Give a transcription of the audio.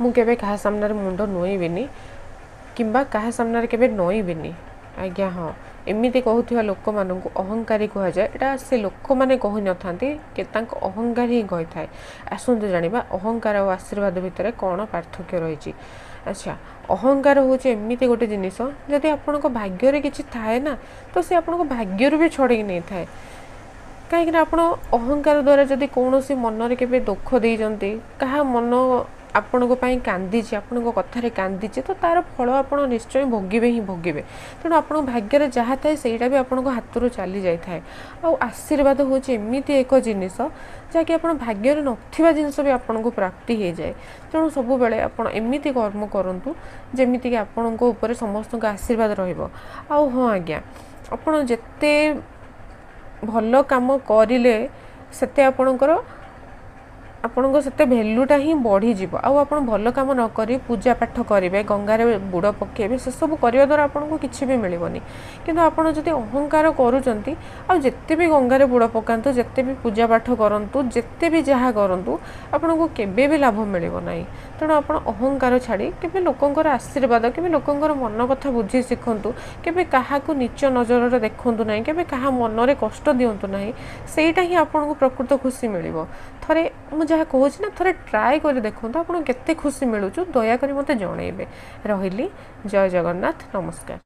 ମୁଁ କେବେ କାହା ସାମ୍ନାରେ ମୁଣ୍ଡ ନୁଆଁଇବିନି କିମ୍ବା କାହା ସାମ୍ନାରେ କେବେ ନଇଁବିନି। ଆଜ୍ଞା ହଁ, ଏମିତି କହୁଥିବା ଲୋକମାନଙ୍କୁ ଅହଙ୍କାରୀ କୁହାଯାଏ। ଏଇଟା ସେ ଲୋକମାନେ କହିନଥାନ୍ତି କି ତାଙ୍କ ଅହଙ୍କାର ହିଁ କହିଥାଏ। ଆସନ୍ତୁ ଜାଣିବା ଅହଙ୍କାର ଆଉ ଆଶୀର୍ବାଦ ଭିତରେ କ'ଣ ପାର୍ଥକ୍ୟ ରହିଛି। ଆଚ୍ଛା, ଅହଙ୍କାର ହେଉଛି ଏମିତି ଗୋଟେ ଜିନିଷ, ଯଦି ଆପଣଙ୍କ ଭାଗ୍ୟରେ କିଛି ଥାଏ ନା, ତ ସେ ଆପଣଙ୍କ ଭାଗ୍ୟରୁ ବି ଛଡ଼େଇ ନେଇଥାଏ। କାହିଁକିନା ଆପଣ ଅହଙ୍କାର ଦ୍ୱାରା ଯଦି କୌଣସି ମନରେ କେବେ ଦୁଃଖ ଦେଇଛନ୍ତି, କାହା ମନ ଆପଣଙ୍କ ପାଇଁ କାନ୍ଦିଛି, ଆପଣଙ୍କ କଥାରେ କାନ୍ଦିଛି, ତ ତା'ର ଫଳ ଆପଣ ନିଶ୍ଚୟ ଭୋଗିବେ ହିଁ ଭୋଗିବେ। ତେଣୁ ଆପଣଙ୍କ ଭାଗ୍ୟରେ ଯାହା ଥାଏ, ସେଇଟା ବି ଆପଣଙ୍କ ହାତରୁ ଚାଲି ଯାଇଥାଏ। ଆଉ ଆଶୀର୍ବାଦ ହେଉଛି ଏମିତି ଏକ ଜିନିଷ, ଯାହାକି ଆପଣ ଭାଗ୍ୟରେ ନଥିବା ଜିନିଷ ବି ଆପଣଙ୍କୁ ପ୍ରାପ୍ତି ହେଇଯାଏ। ତେଣୁ ସବୁବେଳେ ଆପଣ ଏମିତି କର୍ମ କରନ୍ତୁ ଯେମିତିକି ଆପଣଙ୍କ ଉପରେ ସମସ୍ତଙ୍କ ଆଶୀର୍ବାଦ ରହିବ। ଆଉ ହଁ ଆଜ୍ଞା, ଆପଣ ଯେତେ ଭଲ କାମ କରିଲେ ସେତେ ଆପଣଙ୍କ ସେତେ ଭ୍ୟାଲୁଟା ହିଁ ବଢ଼ିଯିବ। ଆଉ ଆପଣ ଭଲ କାମ ନ କରି ପୂଜା ପାଠ କରିବେ, ଗଙ୍ଗାରେ ବୁଡ଼ ପକାଇବେ, ସେସବୁ କରିବା ଦ୍ୱାରା ଆପଣଙ୍କୁ କିଛି ବି ମିଳିବନି। କିନ୍ତୁ ଆପଣ ଯଦି ଅହଙ୍କାର କରୁଛନ୍ତି, ଆଉ ଯେତେ ବି ଗଙ୍ଗାରେ ବୁଡ଼ ପକାନ୍ତୁ, ଯେତେ ବି ପୂଜା ପାଠ କରନ୍ତୁ, ଯେତେ ବି ଯାହା କରନ୍ତୁ, ଆପଣଙ୍କୁ କେବେ ବି ଲାଭ ମିଳିବ ନାହିଁ। ତେଣୁ ଆପଣ ଅହଙ୍କାର ଛାଡ଼ି କେବେ ଲୋକଙ୍କର ଆଶୀର୍ବାଦ, କେବେ ଲୋକଙ୍କର ମନ କଥା ବୁଝି ଶିଖନ୍ତୁ। କେବେ କାହାକୁ ନୀଚ ନଜରରେ ଦେଖନ୍ତୁ ନାହିଁ, କେବେ କାହା ମନରେ କଷ୍ଟ ଦିଅନ୍ତୁ ନାହିଁ। ସେଇଟା ହିଁ ଆପଣଙ୍କୁ ପ୍ରକୃତ ଖୁସି ମିଳିବ। ଥରେ ମୁଁ ଯାହା କହୁଛି ନା, ଥରେ ଟ୍ରାଏ କରି ଦେଖନ୍ତୁ ଆପଣଙ୍କୁ କେତେ ଖୁସି ମିଳୁଛି। ଦୟାକରି ମୋତେ ଜଣାଇବେ। ରହିଲି, ଜୟ ଜଗନ୍ନାଥ, ନମସ୍କାର।